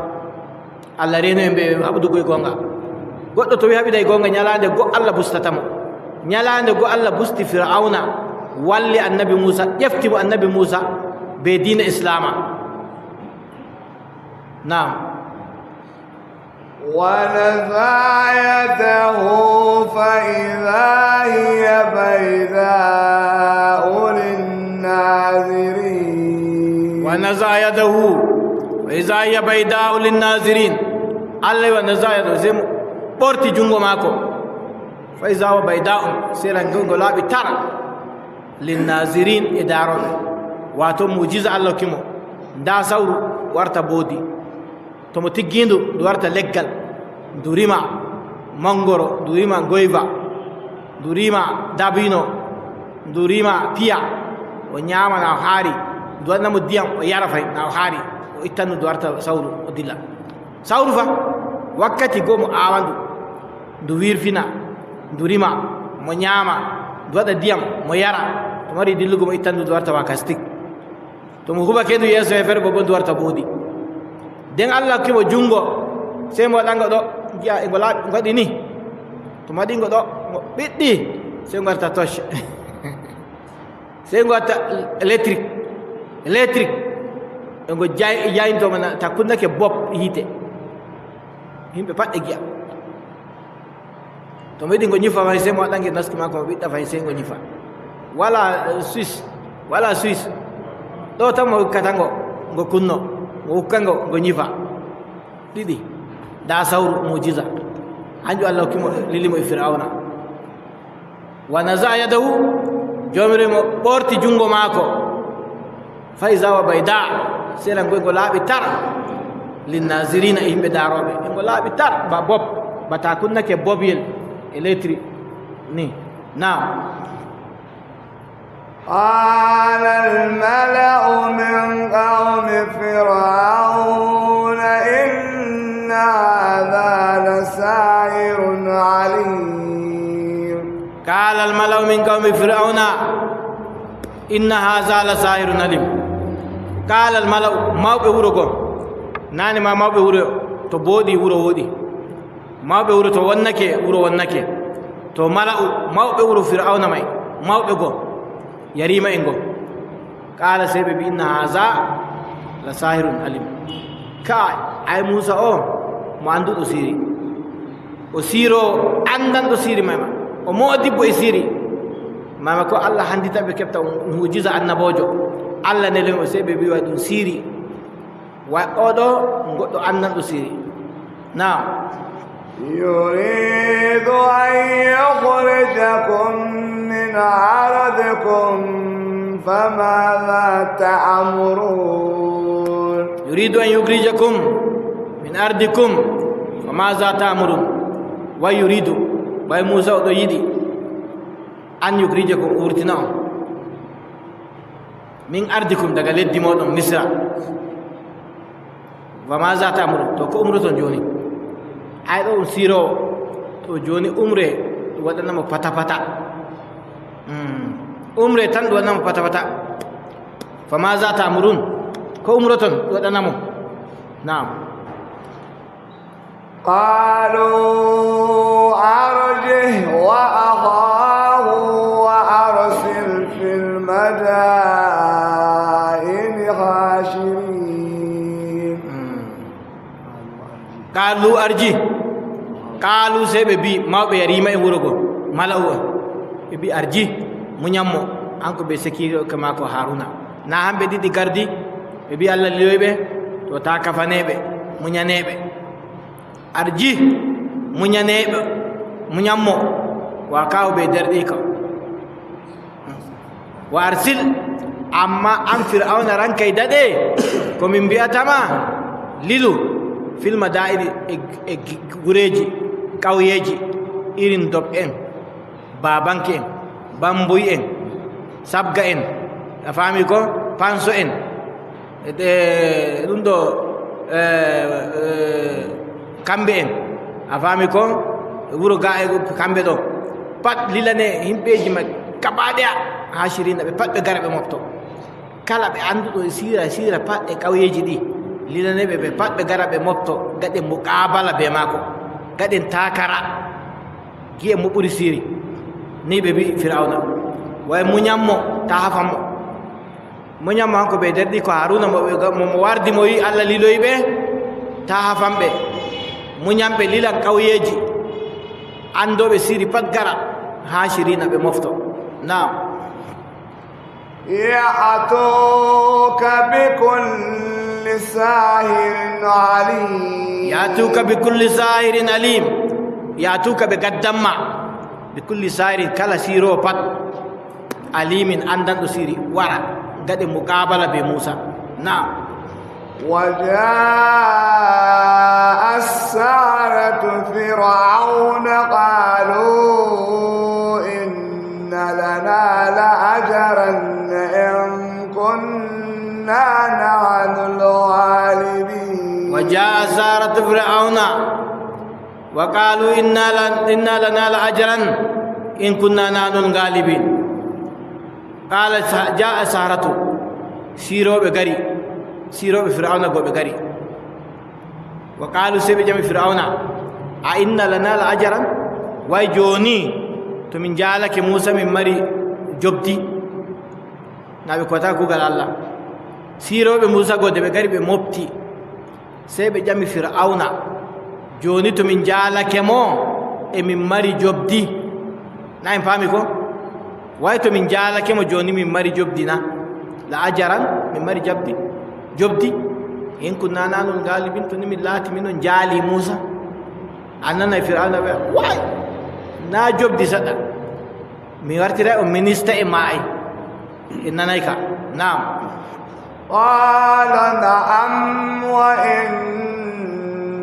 Allah reeno en bee haɓudugo e gooŋga. Goɗɗo to wi haɓiday gooŋga, nyalaande go Allah bustata mo. Nyalaande go Allah busti Fir'awna, walli Annabi Muusa, ƴefti mo Annabi Muusa bee diina Islaama. Naam. ونزع يده فإذا هي بيضاء للناظرين. ونزع يده فإذا هي بيضاء للناظرين. Allah wa naza yadahu, sey mo ɓorti juŋngo maako. Fa iza huwa bayda'u, sey range ngo laaɓi tar. Linnazirin, e daarooɓe. Waato muujiza Allah hokki mo. Ndaa sawru warta mboodi. To mo tiggi ndu, ndu warta leggal. Ndu rima mangoro, ndu rima goyva, ndu rima dabino, ndu rima piya. O nyaama na o haari. Ndu waɗana mo ndiyam, o yara fay na o haari. O ittan ndu, ndu warta sawru, o dilla. Sawru fa, wakkati go mo aawa ndu, ndu wirfina, ndu rima, mo nyaama, ndu waɗa ndiyam, mo yara. To mari dillugo mo ittan ndu, ndu warta wakastik. To mo hubake ndu yeeso heefere, bobbo ndu warta mboodi. Den Allah hokki mo juŋngo, sey mo waɗa ngo ɗo, ngi'a e ngo laaɓi, ngo waɗi ni. To mo waɗi ngo ɗo, ngo ɓiɗɗi, sey ngo warta toch. Sey ngo watta électrique. Électrique. E ngo jay-, jayinto mana, ta kunnake bob yiite. Yimɓe pat e gi'a. To mo yiɗi ngo nyifa fay, sey mo waɗa nge naski maako, mo ɓiɗɗa fay, sey ngo nyifa. Wala, eh, Suisse. Wala Suisse. Ɗo tan mo hukkata ngo, ngo kunno. Mo hukka ngo, ngo nyifa. Ɗiɗi. Ndaa sawru, muujiza. Hanjum Allah hokki mo, lili mo e Firawna. Wa naza'a yadahu, Jawmiraawo mo ɓorti juŋngo maako. Fa iza huwa bayda, sey lan ngoy ngo laaɓi tar. Linnazirina, e yimɓe daarooɓe. Ngo laaɓi tar, ba bob, ba ta kunnake bobyel e letri ni. Naam. قال الملأ من قوم فرعون إن هذا لساحر عليم. قال الملأ من قوم فرعون إن هذا لساحر عليم. قال الملأ, mawɓe wuro go. Naane ma mawɓe wuro, to booɗi wuro wooɗi. Mawɓe wuro to wonnake, wuro wonnake. To mala'u, mawɓe wuro Fir'awna may, mawɓe go, yariima en go. Qaala, sey ɓe mbi'i, "Inna haaza la saahirun alim." Kaay, ay Muusa o, mo annduɗo siiri. O siiro, anndanɗo siiri may ma. O moodibbo e siiri. May ma ko Allah hanndita ɓe keɓta muujiza annaboojo. Allah neli mo, sey ɓe mbi'i, "Wa ɗum siiri." Wa oɗo goɗɗo anndanɗo siiri. Naam. يريد أن يخرجكم من أرضكم فماذا تأمرون. يريد أن يخرجكم من أرضكم فماذا تأمرون. Wa yuridu, wa Muusa o ɗo yiɗi, an yukhrijakum, o wurtina on. Min ardikum daga leddi mooɗon Misra. Wa ma za ta'murun? To, ko umroton jooni? Ay, ɗo on siiroowo. To, jooni umre, ɗum waɗana mo pata pata. Hmm. Umre tan ɗum waɗana mo pata pata. Fa ma za ta'murun? Ko umroton ɗum waɗana mo? Naam. قالوا أرجه وأخاه وأرسل في المدائن حاشرين. Qaalu arji. Qaalu, sey ɓe mbi'i, mawɓe yariima en wuro go, mala'u en. Ɓe mbi'i, arji, munyan mo, hanko bee sekiireejo maako Haruna. Naa hamɓe ɗiɗi gardi, ɓe mbi'i Allah liloyi ɓe, to, taa kafaneeɓe, munyaneeɓe. Arji, munyaneeɓe, munyan mo, wa kaawu bee derɗiika. Wa arsil, ammaa an Fir'awna, ranka e daɗe, ko min mbi'ata ma, lilu, fil madaa'ini, e, e gi-, gureeji, ƙawyeeji, irin Dob en, Baabanke en, Bambuy en, Sabga en, a faami ko? Panso en, e, ɗum ɗo, e, e, kamɓe en, a faami ko? Wuro ga e kamɓe ɗo. Pat lilane himɓeeji ma gaba ɗaya, haashiriina, ɓe pat ɓe gara ɓe mofto. Kala ɓe annduɗo e siira, siira pat e ƙawyeeji ɗi, lilane ɓe, ɓe pat ɓe gara ɓe mofto, gaɗen muqaabala bee maako, gaɗen taakara, gi'en mo ɓuri siiri. Ni ɓe mbi'i Firawna, way munyan mo, taa hafan mo. Munyan mo hanko bee derɗiiko Haruna mo ɓe, mo, mo wardi mo, wi'i Allah liloyi ɓe, taa hafan ɓe. Munyan ɓe, lilan ƙawyeeji, anndooɓe siiri pat gara, haashiriina ɓe mofto. Naam. يأتوك بكل ساحر عليم. Ya'tuka bi kulli sahirin alim. Ya'tuka, ɓe gaddan ma, bi kulli sahirin, kala siiroowo pat, alimin, anndanɗo siiri, wara, gaɗen muqaabala bee Muusa. Naam. وجاء السحرة فرعون قالوا إن لنا لأجرا إن كنا نحن الغالبين. وجاء السحرة فرعون وقالوا إن لن-، إن لنا لأجرا إن كنا نحن الغالبين. Qaala sa-, jaa'a saharatu, siirooɓe ngari, siirooɓe Firawna go ɓe ngari. Wa qaalu, sey ɓe ƴami Firawna, a inna lana la ajaran? Way jooni, to min njaalake Muusa, min mari njoɓdi? Naa ɓe kuwata kuugal Allah. Siirooɓe Muusa go, nde ɓe ngari, ɓe mofti. Sey ɓe ƴami Firawna, jooni to min njaalake mo, e min mari njoɓdi? Na en paami ko? Way to min njaalake mo jooni, min mari njoɓdi na? La ajaran, min mari njoɓdi? Njoɓdi? In kunna nahnul gaalibin, to ni min laati min on njaali Muusa. A nanay Firawna wi'a, way! Na njoɓdi seɗɗa. Mi wartiray on minista e maayi. En nanay ka. Naam. قال نعم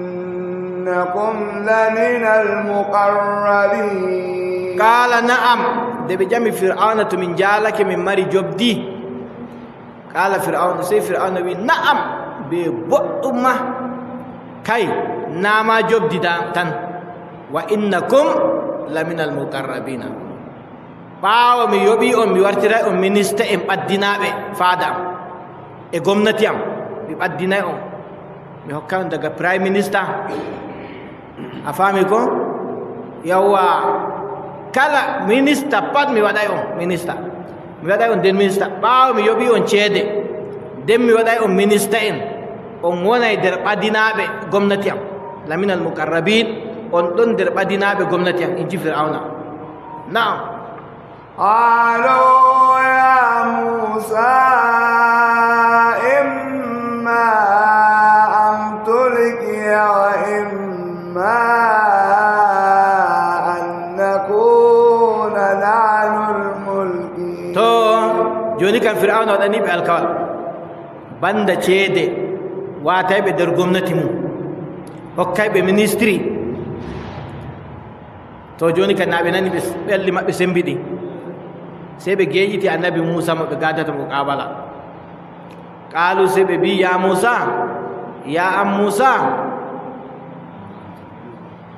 وإنكم لمن المقربين. Qaala na'am. Nde ɓe ƴami Firawna to min njaalake min mari njoɓdi. Qaala Firawna, sey Firawna wi'i, na'am, bee boɗɗum ma. Kay, naa ma njoɓdi da-, tan. Wa innakum laminal muqarrabina. Ɓaawo mi yoɓi on, mi wartiray on minista en ɓaddinaaɓe faada am e gomnati am, mi ɓaddinay on. Mi hokkay on daga Prime Minister. A faami ko? Yawwa, kala minista pat mi waɗay on minista. Mi waɗay on nden minista. Ɓaawo mi yoɓi on ceede, nden mi waɗay on minista en. On wonay nder ɓadinaaɓe gomnati am. Laminal muqarrabin, on ɗon nder ɓadinaaɓe gomnati am, in ji Firawna. Na'am. قالوا يا موسى إما أن تلقي وإما أن نكون نحن الملقين. To, jooni kam Firawna waɗani ɓe alkawal. Banda ceede, waatay ɓe nder gomnati mum. Hokkay ɓe ministri. To, jooni kadi, naa ɓe nani ɓe, ɓerɗe maɓɓe sembiɗi. Sey ɓe geeƴiti Annabi Muusa mo ɓe gaadata muqaabala. Qaalu, sey ɓe mbi'i, "Yaa Muusa, yaa an Muusa,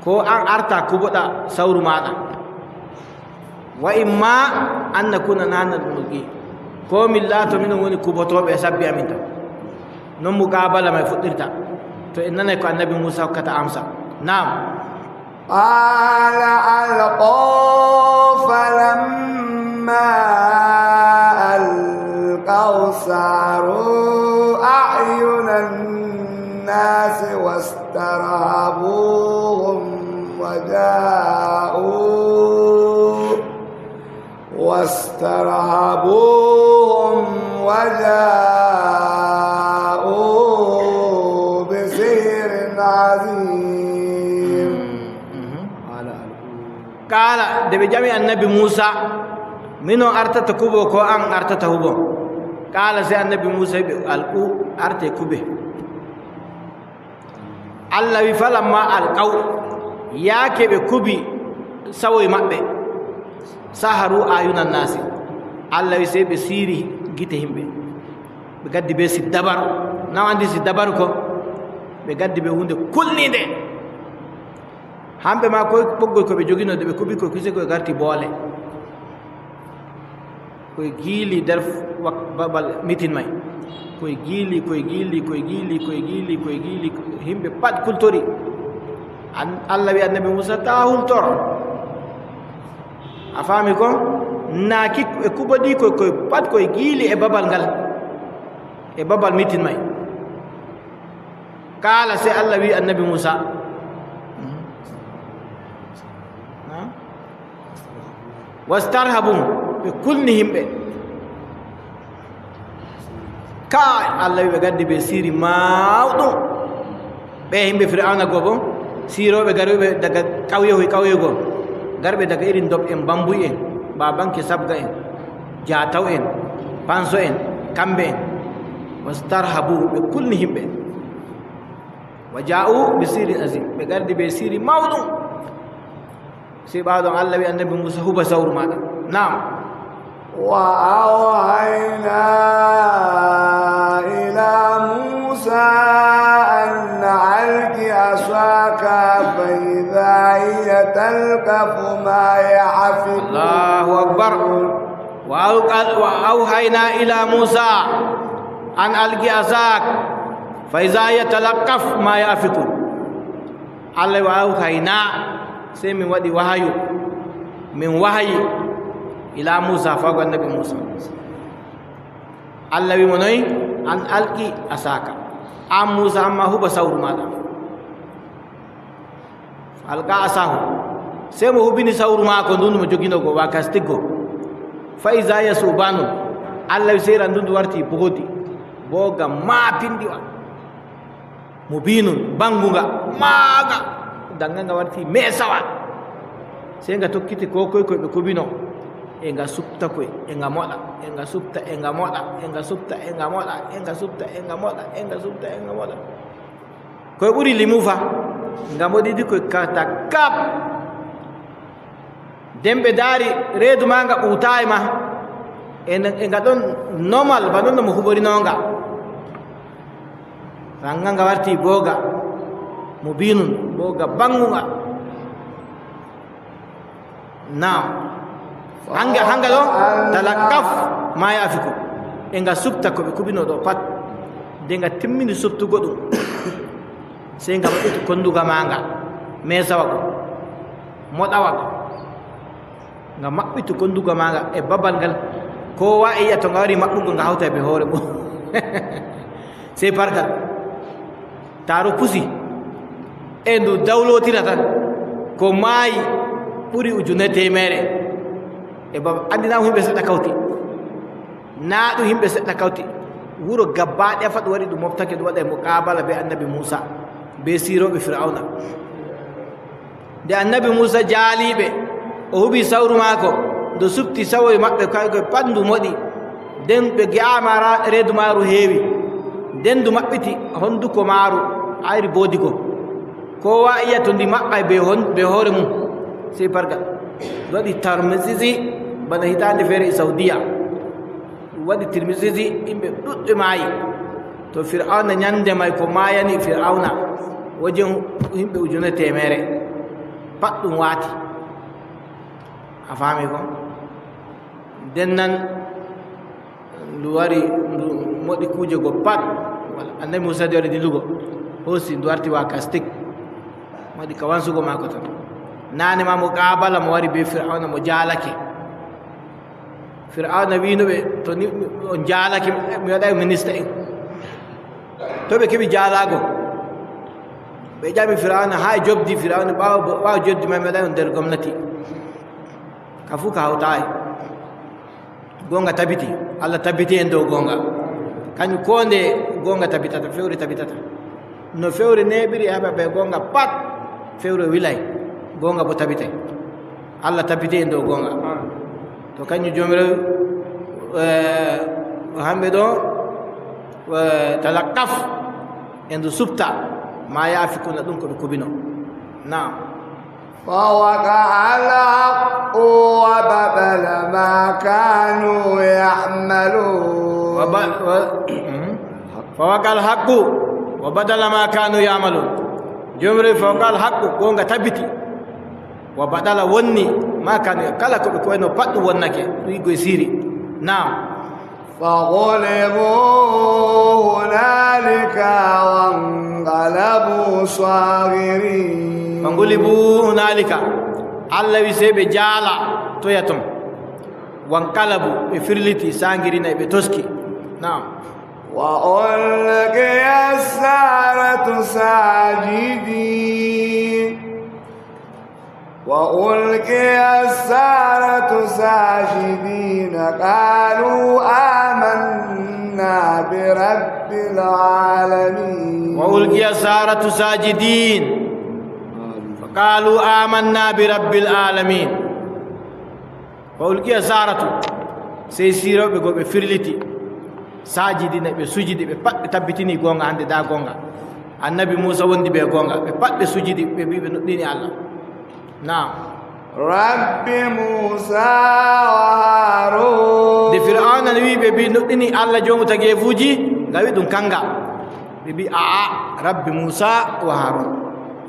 ko an arta kuboɗa sawru maaɗa. Wa imma an nakuna nahna al-mulkin. Ko min laato minon woni kubotooɓe e sabbi amin tan." Non muqaabala may fuɗɗirta. To en nanay ko Annabi Muusa hokkata amsa. Naam. قال ألقوا فلما ألقوا سحروا أعين الناس واسترهبوهم وجاءوا واسترهبوهم وجاءوا بسحر عظيم. Qaala, nde ɓe ƴami Annabi Muusa, "Minon artata kubo, ko an artata hubo?" Qaala, sey Annabi Muusa wi'i ɓe, "Alqu, arte kube." Allah wi'i, "Falamma alqaw," yaake ɓe kubi sawoy maɓɓe, "saharu ayunan naasi." Allah wi'i, sey ɓe siiri gite yimɓe. Ɓe gaddi bee siddabaru. Na o anndi siddabaru ko? Ɓe gaddi bee huunde kulniinde. Hamɓe ma koy ɓoggol ko ɓe jogino de ɓe kubi koy kuse koy garti boole. Koy giili nder wak-, babal mitin may. Koy giili, koy giili, koy giili, koy giili, koy giili, yimɓe pat kultori. An-, Allah wi'i Annabi Muusa, "Taa hultor." A faami ko? Naaki e kuboɗi koy, koy pat koy giili e babal ngal. E babal mitin may. Qaala, sey Allah wi'i Annabi Muusa, wastarhabuhum, ɓe kulni yimɓe. Kaay, Allah wi'i ɓe gaddi bee sirri mawɗum. Ɓe yimɓe Fir'awna go boo, siirooɓe garooɓe daga ƙawyeehoy, ƙawyeehoy go, garɓe daga irin doɓ'en, bambu'en, babanke sabga'en, jaataw'en, panso'en, kamɓe en. Wastarhabuhum, ɓe kulni yimɓe. Wa jaa'u bi sirrin azim, ɓe gardi bee sirri mawɗum. Sey ɓaawo ɗon Allah wi'i Annabi Muusa, "Huba sawru maaɗa." Naam. وأوحينا إلى موسى أن ألق عصاك فإذا هي تلقف ما يأفكون. Allahu akbar. Wa aw-, wa awhayna ila Musa an alqi asak fa iza hiya talqaf ma yafikun. Allah wa awhayna, sey min waɗi wahayu, min wahayi ila Musa, faago Annabi Musa. Allah wi mo noy? An alqi asaka. An Musa, amma huba sawru maɗa. Alqa asahu. Sey mo hubini sawru maako ndun mo jogino go, wa kastiggo. Fa iza hiya subanun. Allah wi sey ran ndun warti boodi. Booga maapindiwa. Mubinun, bangunga, maaga. Danga nga warti meesawa. Sey nga tokkiti ko koy koy ɓe kubino. E nga supta koy, e nga moɗa, e nga supta, e nga moɗa, e nga supta, e nga moɗa, e nga supta, e nga moɗa, e nga supta, e nga moɗa. Koy ɓuri limu fa, nga moɗidi koy kata kap. Den ɓe daari reedu ma nga ɓuutaay ma. E, e nga ɗon normal, ba non no mo huɓorinonga. Ranga nga warti booga, mubinun, booga bangunga. Naam. Hanga, hanga ɗo, talakaf ma yafiku. E nga supta ko ɓe kubino ɗo pat. De nga timmini suptugo ɗum. Sey nga maɓɓiti konduga maanga. Meesawa go. Moɗawa go. Nga maɓɓiti konduga maanga e babal ngal. Kowa e yi'a to nga wari maɓɓugo nga hawta be hoore mum. Sey pargal. Taaro pusi. E ndu dawlotira tan. Ko maayi ɓuri ujune teemeere. E baba, anndi na ɗum yimɓe seɗɗa kawti. Na ɗum yimɓe seɗɗa kawti. Wuro gaba ɗaya fat wari ɗum moftake ɗum waɗa e muqabala be Annabi Muusa. Be siirooɓe Firawna. Nde Annabi Muusa jaali ɓe, o huɓi sawru maako, ndu supti sawoy maɓɓe, kay koy pat ndu moɗi. Nden ɓe gi'aama ra-, reedu maaru heewi. Nden ndu maɓɓiti honduko maaru, ayri boodigo. Kowa yi'a to ndi maɓɓay be hon-, be hoore mum, sey pargal. Ndu waɗi tarmisiisi bana hitaande feere e Saudiya. Ɗum waɗi tirmisiisi, yimɓe ɗuɗɓe maayi. To Fir'awna nyande may ko maayani Fir'awna wajen yimɓe ujune teemeere. Pat ɗum waati. A faami ko? Nden nan ndu wari, ndu moɗi kuuje go pat. Annabi Muusa de wari dillugo. Hoosi, ndu warti wa kastik. Waɗi ka wansugo maako ton. Naane ma mo qaabala mo wari be Fir'awna mo jaalake. Fir'awna wi'no ɓe, "To ni on jaalake, mi waɗay minista en." To ɓe keɓi jaalaago, ɓe ƴami Fir'awna, "Haa e jobdi?" Fir'awna, "Ɓaawo, ɓaawo jobdi ma, mi waɗay on nder gomnati." Ka fuu ka hawtaay. Goonga tabiti. Allah tabiti en dow goonga. Kanjum koo nde goonga tabitata, fewre tabitata. No fewre neeɓiri e haɓa be goonga pat, fewre wilay, goonga bo tabitay. Allah tabiti en dow goonga. To kanjum Joomiraawo, eh, hamɓe ɗo, eh, talaqqaf, e ndu suɓta, ma ya'fikuna, ɗum ko ɓe kuɓino. Naam. فوقع الحق وبطل ما كانوا يعملون. Wa ba-, wa-, mhm. فوقع الحق وبطل ما كانوا يعملون. Joomiraawo, فوقع الحق, goonga tabiti. وبطل, wonni, ما كانوا, kala ko ɓe kuɓino pat ɗum wonnake, ɗum yi'ugo e siiri. Naam. فغلبوا هنالك وانقلبوا صاغرين. فغلبوا هنالك. Allah wi sey ɓe jaala toya ton. وانقلبوا, ɓe firliti, صاغرين, ɓe toski. Naam. وألقي السحرة ساجدين. وألقي السحرة ساجدين قالوا آمنا برب العالمين. وألقي السحرة ساجدين. فقالوا آمنا برب العالمين. وألقي السحرة. Sey siirooɓe go ɓe firliti. Saajidina, ɓe sujidi, ɓe pat ɓe tabbitini goonga, hande ndaa goonga. Annabi Muusa wondi be goonga. Ɓe pat ɓe sujidi, ɓe mbi ɓe nuɗɗini Allah. Naam. رب موسى وهارون. Nde Fir'awna wi'i ɓe mbi nuɗɗini Allah joomu tageefuuji, nga wi'i ɗum kanga. Ɓe mbi, "A'a, Rabbi Muusa wa Haarun."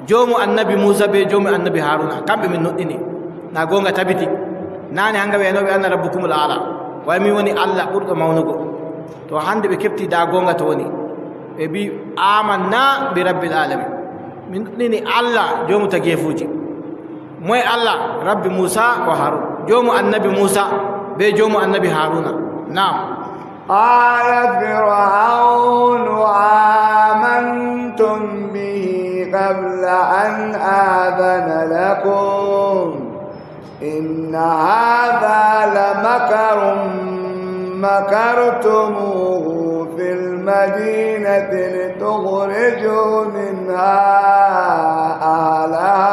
Joomu annabi Muusa be joomu annabi Haaruna, kamɓe min nuɗɗini. Na goonga tabiti. Naane hanga ɓe enoɓe anna Rabbukumul Aala. Way min woni Allah ɓurɗo mawnugo. To hande ɓe keɓti ndaa goonga to woni. Ɓe mbi, "Amanna bi Rabbil Alamin." Min nuɗɗini Allah joomu tageefuuji. Moye Allah? Rabbi Muusa wa Haarun. Joomu annabi Muusa be joomu annabi Haaruna. Naam. قال فرعون آمنتم به قبل أن آذن لكم إن هذا لمكر مكرتموه في المدينة لتخرجوا منها أهلها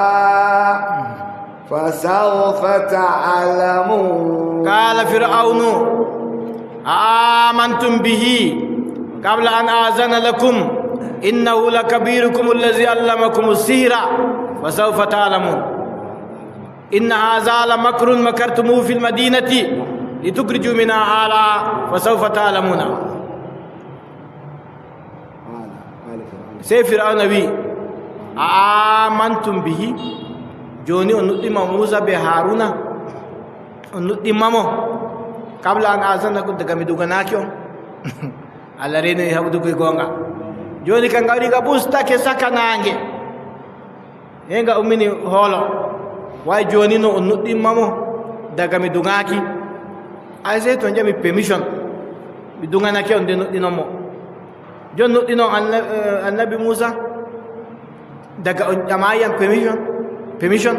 فسوف تعلمون. قال فرعون آمنتم به قبل أن آذن لكم إنه لكبيركم الذي علمكم السحر فسوف تعلمون إن هذا لمكر مكرتموه في المدينة لتخرجوا منها أهلها فسوف تعلمون. Sey Fir'awna wi'i, "A amantum bihi, jooni on nuɗɗinma Muusa be Haaruna? On nuɗɗinma mo? Qabla an azana lakum, daga mi duganaaki on." Allah reenani haɓutugo e goonga. Jooni ka ngawri nga bustake saka naange. Hey, nga ummini hoolo. Way jooni no on nuɗɗinma mo daga mi dugaaki? Ay, sey to on ƴami permission. Mi duganake on de nuɗɗinon mo. Jon nuɗɗinon anna-, eh, annabi Muusa daga on ƴamaay yam permission, permission.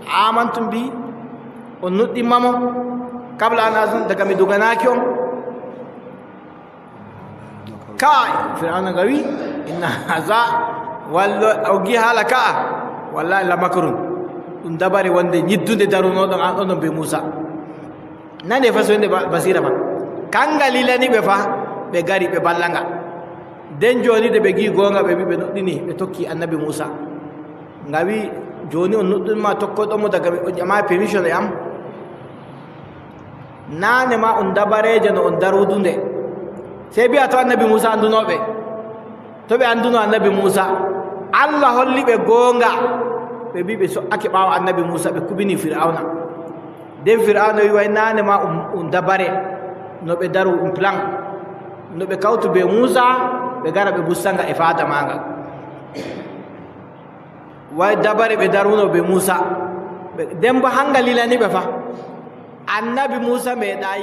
Amantum bi, on nuɗɗinma mo. Qabla an azan, daga mi duganaaki on. Kaay, Fir'awna nga wi, "Inna haza, wallo, o gi haala ka'a, wallahi la makrun." Ɗum dabare wonde nyiddunde darunoɗon an ɗon be Muusa. Nane fa soynde ba-, basira fa. Kanga lilani ɓe fa, ɓe gari ɓe ballanga. Den jooni de ɓe gi goonga ɓe wi ɓe nuɗɗini, ɓe tokki annabi Muusa. Nga wi, "Jooni on nuɗɗinma tokkoɗon mo daga mi, o ƴamaay permission e am?" Naane ma on dabareejo no on darudunde. Sey bi'a to annabi Muusa annduno ɓe. To ɓe annduno annabi Muusa, Allah holli ɓe goonga. Ɓe mbi ɓe so'ake ɓaawo annabi Muusa, ɓe kubini Fir'awna. Nden Fir'awna wi, way naane ma um, um dabare, no ɓe daru um plan, no ɓe kawtu be Muusa, ɓe gara ɓe busta nga e faada maaga. Way dabare ɓe daruno be Muusa. Ɓe, nden bo hanga lilani ɓe fa. Annabi Muusa meeɗa